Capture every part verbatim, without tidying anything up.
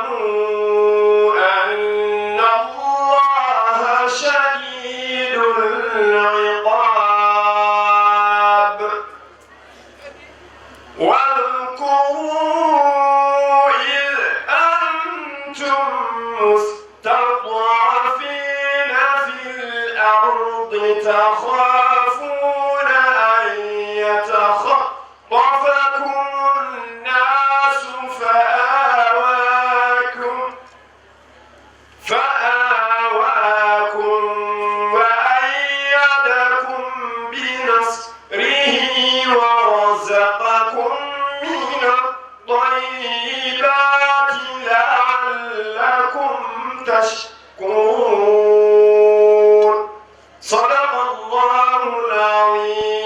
واعلموا أن الله شديد العقاب. واذكروا إذ أنتم مستضعفين في الأرض تخافون أن يتخطفكم الناس فآواكم فآواكم وأيدكم بنصره ورزقكم من الطيبات لعلكم تشكرون. صدق الله العظيم.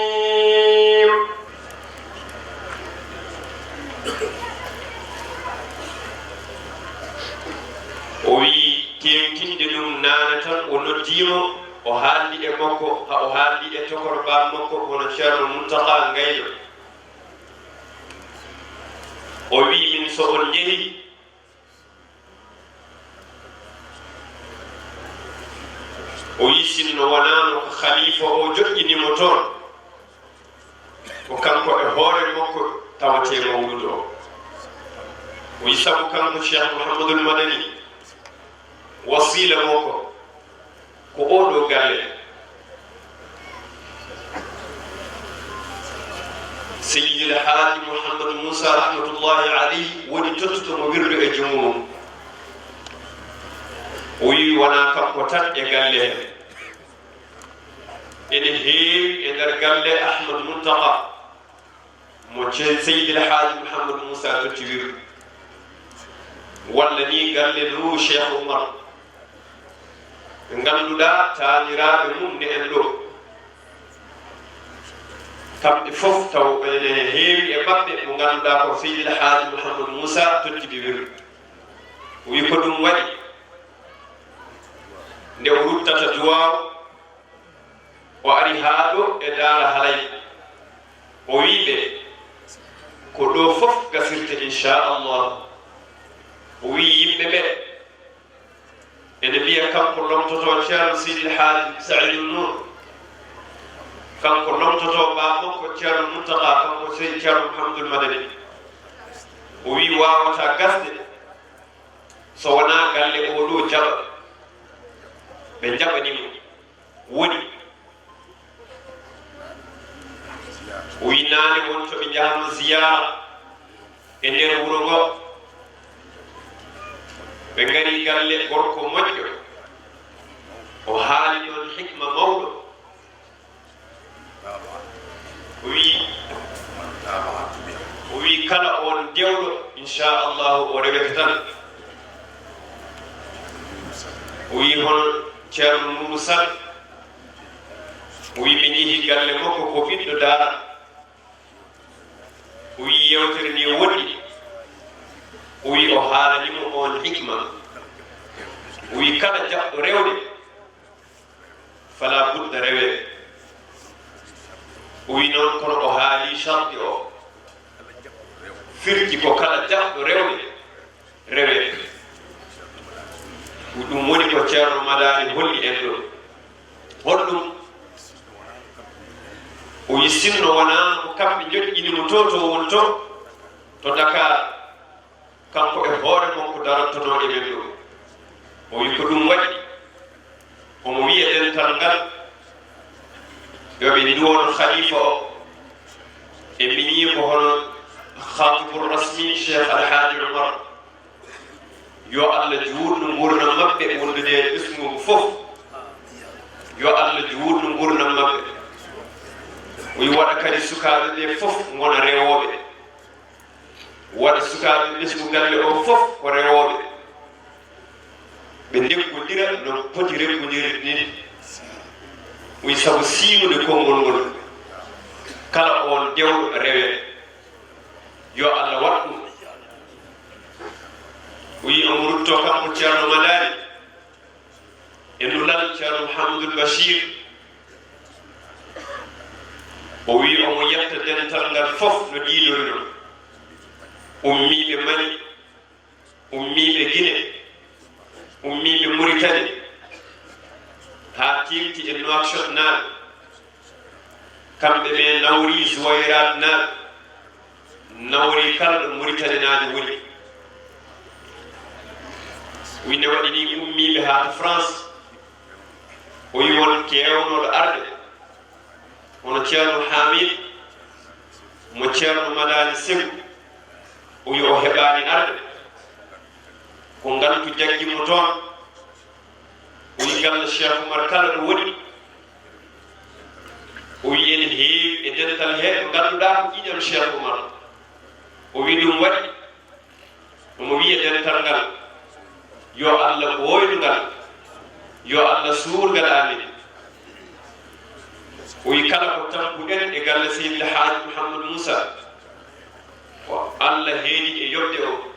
O wi'i, teeŋtinde ɗum naane tan, o noddii mo, o haaldi e makko, haa o haaldi e tokor baa makko, hono Ceerno Muntaqa Ngaylo. O wi'i min, so on njehii, o wi'i, sinno wonaano ko khalifa o joƴƴini mo toon, ko kanko e hoore makko tawatee mawluudu o. O wi'i, sabu kanko Cheikh Mouhamadoul Madani, wasiila makko ko oo ɗoo galle. Seydi El Haaji Mouhamadou Moussa rahmatullahi alayhi woni tottuɗo mo wirdu e junngo mum. O wi'i wonaa kanko tan e galle hee. Ene heewi e nder galle Ahmad Muntaqa mo Ce-, Seydi El Haaji Mouhamadou Moussa totti wirdu. Walla ni galle Nouru Cheikh Oumar. Ɓe ngannduɗaa taaniraaɓe mum ne en ɗo. Kamɓe fof taw ene heewi e maɓɓe mo ngannduɗaa ko Seydi El Haaji Mouhamadou Moussa totti ɓe wirdu. O wi'i ko ɗum waɗi nde o ruttata duwaaw, o ari haa ɗo e Daara Halay. O wi'i ɓe ko ɗo fof gasirta inchallah. O wi'i yimɓe ɓe ene mbiya kanko lomtoto Ceerno Sidi El Haaji Saïdou Nour, kanko lomtoto baa makko Ceerno Muntaqa, kanko Seydi Ceerno Mouhamadoul Madani. O wi'i waawataa gasde so wonaa galle oo ɗoo jaɓa, ɓe njaɓani mo. Woni o wi'i naane won to ɓe njahatnoo ziyaara e nder wuro ngoo. Ɓe ngari galle gorko moƴƴo, o haali ɗoon hikma mawɗo. O wi'i, o wi'i kala oon dewɗo, inchallahu o rewete tan. O wi'i hono Ceerno Nuuru Sal, o wi'i ɓe njehii galle makko ko ɓiɗɗo Daara. O wi'i yeewtere nde woɗɗi. O wi'i o haalani mo oon hikma. O wi'i kala jaɓɗo rewde, fala budda rewee. O wi'i noon kono o haali sarɗi o. Firti ko kala jaɓɗo rewde, rewee. Ko ɗum woni ko Ceerno Madani holli en ɗo. Honɗum? O wi sinno wonaa ko kamɓe njoƴƴini mo to, to won to, to Dakar, kanko e hoore makko darottonoo e men ɗo. O wi ko ɗum waɗi, omo wiya dental ngal, yo ɓe nduwono khalifa o, e miñi ko hono khatibul rasmi Cheikh Alhaji Omar. Yo Allah juutnu nguurndam maɓɓe wondude e ɓesngu ngu fof. Yo Allah juutnu nguurndam maɓɓe. O wi waɗa kadi sukaaɓe ɓe fof ngona rewooɓe. Waɗa sukaaɓe ɓesngu galle o fof ko rewooɓe. Ɓe ndeggondira no poti reggondirde ni. O wi sabu siinude konngol ngol. Kala oon dewɗo rewee. Yo Allah waɗ ɗum. O wi omo rutto kanko Ceerno Madani e nulal Ceerno Mouhamadoul Bachir. O wi omo yetta dental ngal fof no diidorino. Ummiiɓe Mali, ummiiɓe Gine, ummiiɓe Muritani, haa teeŋti e Nouakchott naaɓe. Kamɓe ɓe nawri Zuwayraat naaɓe, nawri kala ɗo Muritaninaajo woni. Winde waɗi ni ummiiɓe haa to France, o wi won keewnooɗo arde, hono Ceerno Hamid, mo Ceerno Madani Segu, o wi o heɓaani arde. Ko ngantu jaggi mo toon. O wi galle Cheikh Oumar kala ɗo woni. O wi ene heewi e dental he ɓe ngannduɗaa ko ƴiƴam Cheikh Oumar. O wi ɗum waɗi, omo wiya dental ngal, yo Allah ɓooynu ngal, yo Allah suur ngal, amin. O wi kala ko tampuɗen e galle Seydi El Hadj Mouhamadou Moussa, ko Allah heedi e yoɓde o.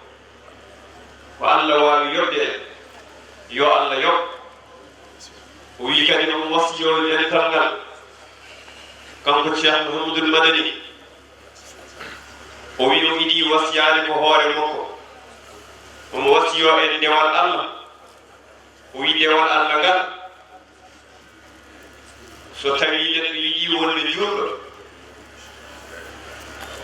Ko Allah waawi yoɓde en, yo Allah yoɓ. O wi kadi omo wasiyoo dental ngal, kanko Cheikh Mouhamadoul Madani. O wi o idii wasiyaade ko hoore makko. Omo wasiyoo en dewal Allah. O wi dewal Allah ngal, so tawii neɗɗo yiɗii wonde juulɗo,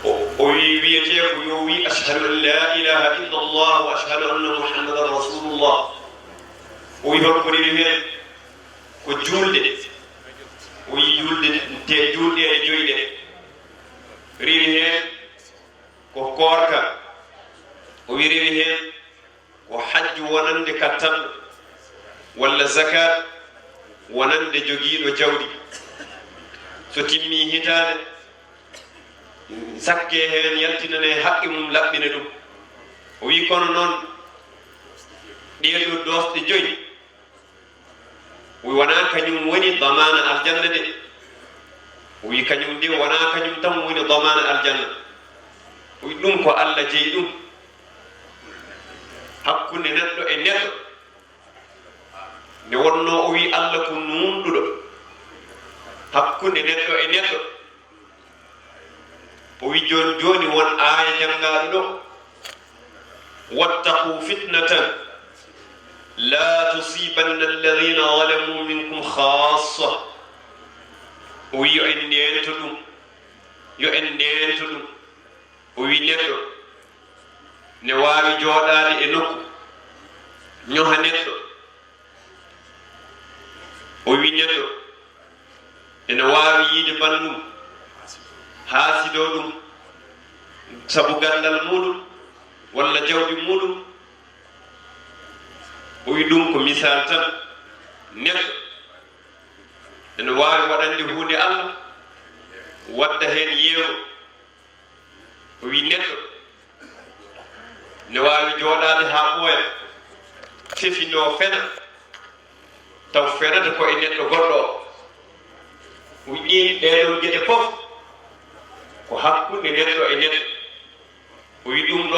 o, o wi, wiyetee ko yo wi, "Ashhadu an la ilaha illa Allah wa ashhadu anna Muhammadan Rasulullah." O wi hol ko rewi heen? Ko juulde. O wi juulde, te juulɗe e joyɗe. Rewi heen ko koorka. O wi rewi heen ko hajju wonande kattanɗo, walla zakat wonande jogiiɗo jawdi. So timmii hitaande, sakkee heen, yaltinanee haqqe mum, laɓɓina ɗum. O wi kono noon, ɗee ɗoo doosɗe joyi, o wi wonaa kañum woni damaana aljanna de. O wi kañum de wonaa kañum tan woni damaana aljanna. O wi ɗum ko Allah jeyi ɗum. Hakkunde neɗɗo e neɗɗo, nde wonnoo o wi Allah ko nuunɗuɗo. Hakkunde neɗɗo e neɗɗo. O wi jooni, jooni won aaya janngaaɗo ɗo, "Wattaqu fitnatan la tusibanna alladhina zalamu minkum khassa." O wi yo en ndeento ɗum, yo en ndeento ɗum. O wi neɗɗo ne waawi jooɗaade e nokku, ñoha neɗɗo. O wi neɗɗo ene waawi yiide banndum, haasidoo ɗum, sabu ganndal muuɗum walla jawdi muuɗum. O wi ɗum ko misaal tan. Neɗɗo ene waawi waɗande huunde Allah, wadda heen yeewu. O wi neɗɗo ne waawi jooɗaade haa ɓooya, fefindoo fena, taw fenata ko e neɗɗo goɗɗo o. O wi ɗiin, ɗee ɗoon geɗe fof ko hakkunde neɗɗo e neɗɗo. O wi ɗum ɗo